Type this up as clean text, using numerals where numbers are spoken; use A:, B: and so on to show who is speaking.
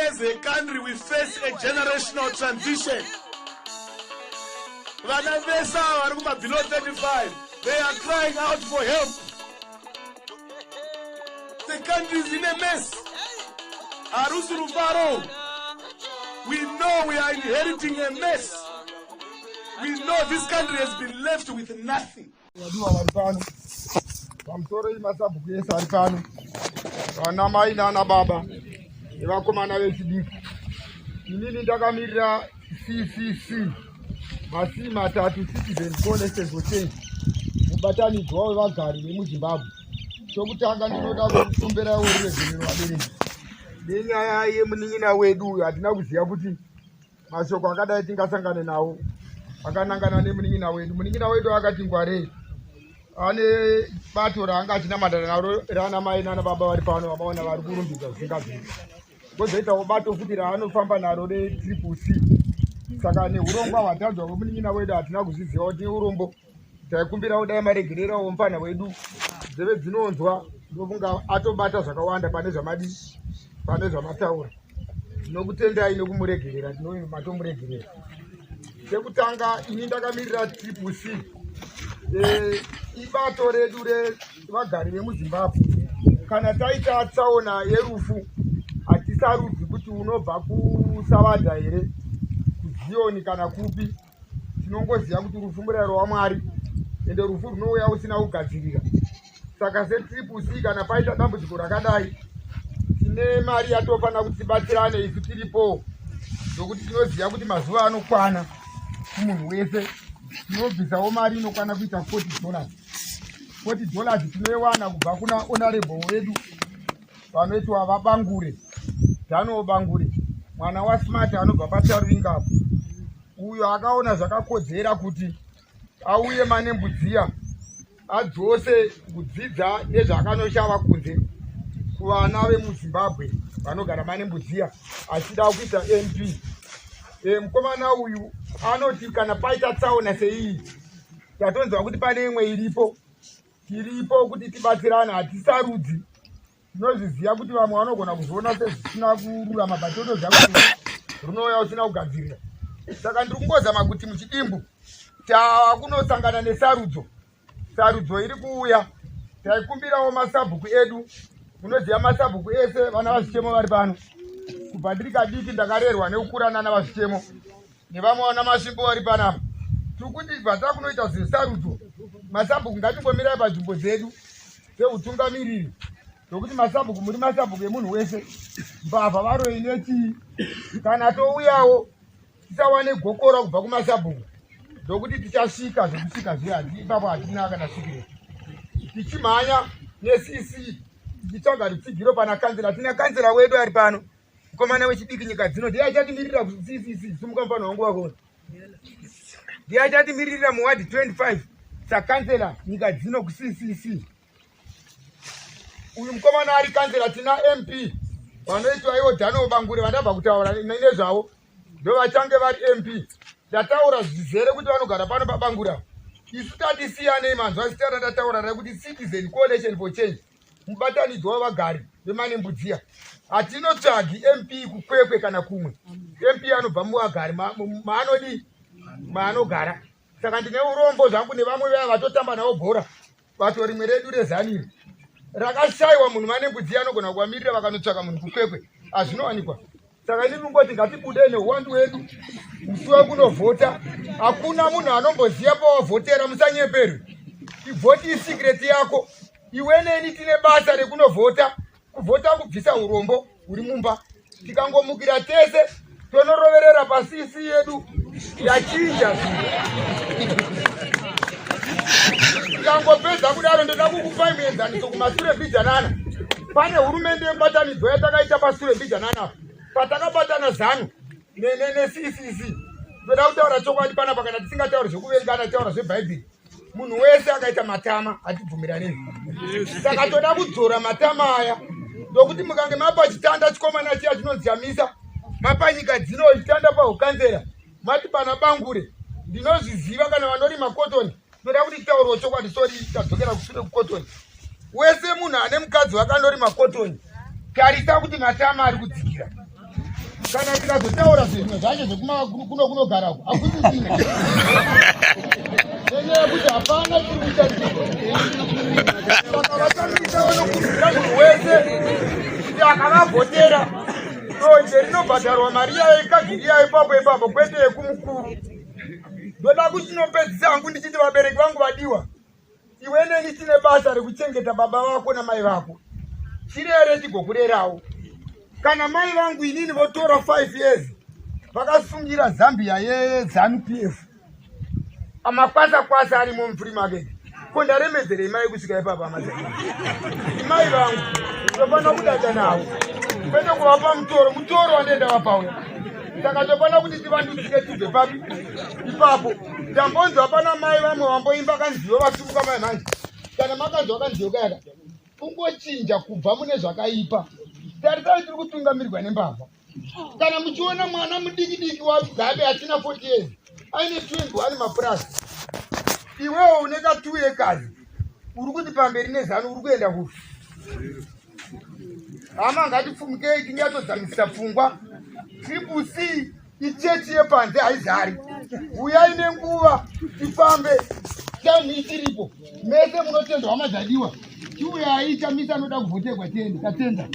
A: As a country, we face a generational transition. Vana vese ava vari kuma below 35, they are crying out for help. The country is in a mess. Harusi rufaro. We know we are inheriting a mess. We know this country has been left with nothing.
B: Vadiwa vari pano, pamusoro yemasabhuku ese ari pano, vana mai nana baba nevakomana vechidiki. Inini ndakamirira CCC, masii matatu, Citizen Coalition for Change, mubatanidzwa wevagari vemuZimbabwe. Chokutanga, ndinoda kukumbirawo ruregerero, vabereki, nenyaya yemunin'ina wedu uyu. Hatina kuziva kuti mashoko akadai tingasangane nawo akanangana nemunin'ina wedu. Munin'ina wedu akati ngwarei, ane bato raanga achinamatana naro rana mai nana baba vari pano, vamaona vari kurumbidza zvisingabviri. Kwozoitawo bato futi raanofamba naro reTriple C. Saka neurongwa hwatanzwa hwemunin'ina wedu, hatina kuzviziva kuti urombo. Taikumbirawo dai maregererawo mufana wedu, nzeve dzinonzwa, ndofunga atobata zvakawanda pane zvamadii, pane zvamataura. Tinokutendai nekumuregerera, matomuregerera. Chekutanga, ini ndakamirira Triple C, ibato redu revagari vemuZimbabwe. Kana taita tsaona yerufu, hatisarudzi kuti unobva kuSavadha here, kuZiyoni kana kupi. Tinongoziva kuti rufu murayiro waMwari, ende rufu runouya usina kugadzirira. Saka seTriple C, kana paita dambudziko rakadai, tine mari yatofanira kuti tibatsirane isu tiripo, nokuti tinoziva kuti mazuva anokwana kumunhu wese. Tinobvisawo mari inokwana kuita $40. $40 tinoiwana kubva kuna honorable wedu vanoitwa vaBangure, Daniel Bangure, mwana waSmart anobva paCharuingapo, uyo akaona zvakakodzera kuti auye maNembudziya adzose kudzidza nezvaakanoshava kunze kuvana vemuZimbabwe vanogara maNembudziya, achida kuita MP. Mukomana uyu anoti kana paita tsaona seiyi, tatonzwa kuti pane imwe iripo, tiripo kuti tibatsirane. Hatisarudzi. Tinozviziva kuti vamwe vanogona kuzviona sezvisina kururama, but totoziva kuti runouya usina kugadzirira. Saka ndiri kungozama kuti muchidimbu, takunosangana nesarudzo, sarudzo iri kuuya. Taikumbirawo masabhuku edu. Munoziva masabhuku ese, vana vaZvichemo vari pano. Kubva ndiri kadiki ndakarerwa nekukura nana vaZvichemo nevamwe vana Masvimbo vari panapa. Tiri kuti bva takunoita zvesarudzo, masabhuku ngatingomirai panzvimbo dzedu dzeutungamiriri, nokuti masabhuku, muri masabhuku emunhu wese. Mbavha, varoi nechii, kana touyawo tisawane gokora kubva kumasabhuku, ndokuti tichasvika zvekusvika zviya ipapo. Hatina kana svikiro. Tichimhanya neCC tichitsvaga rutsigiro pana kanzera. Tina kanzera wedu ari pano, mukomana wechidiki, nyika dzino, ndiye achatimirira kuCCC. Sumuka, mufana wangu wakona, ndiye achatimirira muwadhi 25 sakanzela nyika dzino kuCCC. Uyu mukomana ari kanzela. Tina MP vanoitwa ivo Daniel Bangure, vandabva kutaura nezvavo, ndo vachange vari MP. Ndataura zvizere kuti vanogara pano paBangura. Isu tatisiyanei, manzwa zita randataura rekuti Citizen Coalition for Change, mubatanidzwa wevagari vemaNembudziya. Hatinotsvagi MP kuKwekwe kana kumwe. MP anobva muvagari maanodii, maanogara. Saka ndine urombo zvangu nevamwe vaya vatotamba navo bhora, bato rimwe redu reZANU rakashayiwa munhu maNembudziya anogona kuvamirira, vakanotsvaka munhu kuKwekwe, hazvinowanikwa. Saka ini ndingoti ngatibudei neuwandu hwedu musi wekunovhota. Hakuna munhu anomboziva pawavhotera, musanyeperwe. Ivhoti isecret yako iwe neni. Tine basa rekunovhota. Kuvhota kubvisa urombo huri mumba. Tikangomukira tese tonoroverera paCC yedu, yachinja zvinhu. Tikangopedza kudaro, ndoda kukupai muenzaniso. Kumasure mbijanana, pane hurumende yemubatanidzwa yatakaita pasure mbijanana, patakabatana ZANU neCCC. Ndoda kutaura chokwadi panapa. Kana tisingatauri zvekuvengana, taura zvebhaibheri. Munhu wese akaita matama, hatibvumiranei. Saka toda kudzora matama aya, ndokuti mukange mapa chitanda chikomana chiya chinonzi Chamisa, mapa nyika dzino chitanda paukanzera, mati pana Bangure. Ndinozviziva, kana vanorima kotoni, ndoda kuti titauriwo chokwadi. Sorry, tadzokera kusure kukotoni. Wese munhu ane mukadzi vakandorima kotoni, tarisa kuti matama ari kudzikira. Kana ndikazotaura zvimwe zvacho zvekuno kunogara uko hakusisina nenyaya yekuti hapana chiri kuitarisirwa. Saka vaChamisa vanokurudzira munhu wese kuti akavavhotera, donje rinobhadharwa mari yayo ikagiri yayo ipapo ipapo, kwete yekumukuru. Ndoda kuchinopedzisa hangu ndichiti, vabereki vangu vadiwa, iwe neni tine basa rekuchengeta baba vako namai vako. Chirere tigokurerawo. Kana mai vangu inini votora 5 years vakasungira zambia yeZANU PF, amakwasa kwasa arimo mufree market, ko ndaremedzerei mai kusvika ipapa? Amazai imai vangu, tofanira kudada navo, kwete kuvapa mutoro. Mutoro wandienda vapauya. Saka tofanira kuti tivandudzike, tibve papi ipapo. Ndambonzwa pana mai vamwe vamboimba kanziyo vasuruka mai. Manje kana makanzwa kanziyo kayaka, kungochinja kubva mune zvakaipa. Tarisai, tiri kutungamirwa nembavha. Kana muchiona mwana mudiki diki waMugabe asina 40 years aine 21 mapurasi, iwewo une ka 2 acres uri kuti pamberi neZANU, uri kuenda kupi? Hama, ngatifumukei, tinyatsodzamisisa pfungwa. Triple C ichechi yepanze, haizari. Uyai nenguva, tifambe, time ichiripo. Mese munotendwa, hama dzadiwa. Chiuyai, Chamisa anoda kuvhoterwa. Tiende, tatenda.